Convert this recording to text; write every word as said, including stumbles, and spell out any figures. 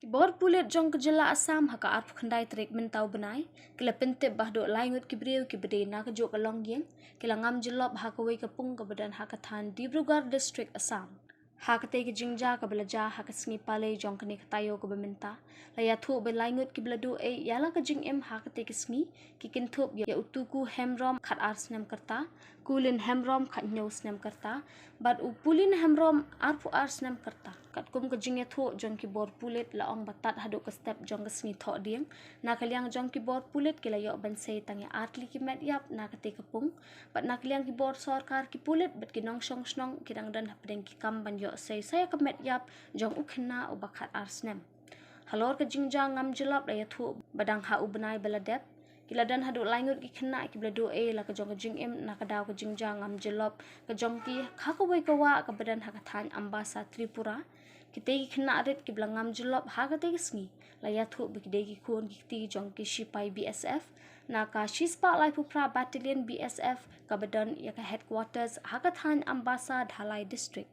Ki bor pulit jong ka jylla Assam ha ka arphew khyndai tarik mynta u bnai ki la pyntip ba haduh lai ngut ki briew kiba dei na kajuh ka longïing ki la ngam jyllop ha kawei ka pung kaba don ha ka thaiñ Dibrugarh District, Assam. Ha katei ka jingjia kaba la jia ha ka sngi Palei jong kane ka taïew kaba mynta, la ïathuh ba lai ngut kiba la duh ei ïa la ka jingim ha katei ka sngi ki kynthup ïa u Tuku Hemrom, khatar snem ka rta, Kulin Hemrom, khathynñiew snem ka rta, bad u Pulin Hemrom, arphew ar snem ka rta. Katkum ka jingïathuh jong ki bor pulit, la ong ba tad haduh ka step jong ka sngi Thohdieng, na ka liang jong ki bor pulit ki la ïoh ban sei tang ïa ar tylli ki met ïap na katei ka pung, bad na ka liang ki bor sorkar, ki pulit bad ki nongshong shnong ki dang don hapdeng ki kam ban ïoh sei sa ïa ka met ïap jong u khynnah uba khatar snem. Halor ka jingjia ngam jyllop, la ïathuh ba dang ha u bnai ba la dep, ki la don haduh lai ngut ki khynnah kiba la duh ei ïa la ka jong ka jingim na ka daw ka jingjia ngam jyllop ka jong ki ha kawei ka wah kaba don ha ka thaiñ Ambasa, Tripura. Kitei ki khynnah rit kiba la ngam jyllop ha katei ka sngi, la ïathuh ba ki dei ki khun ki kti jong ki shipai B S F na ka shispah laiphew phra Battalion B S F kaba don ïa ka headquarters ha ka thaiñ Ambasa, Dhalai District.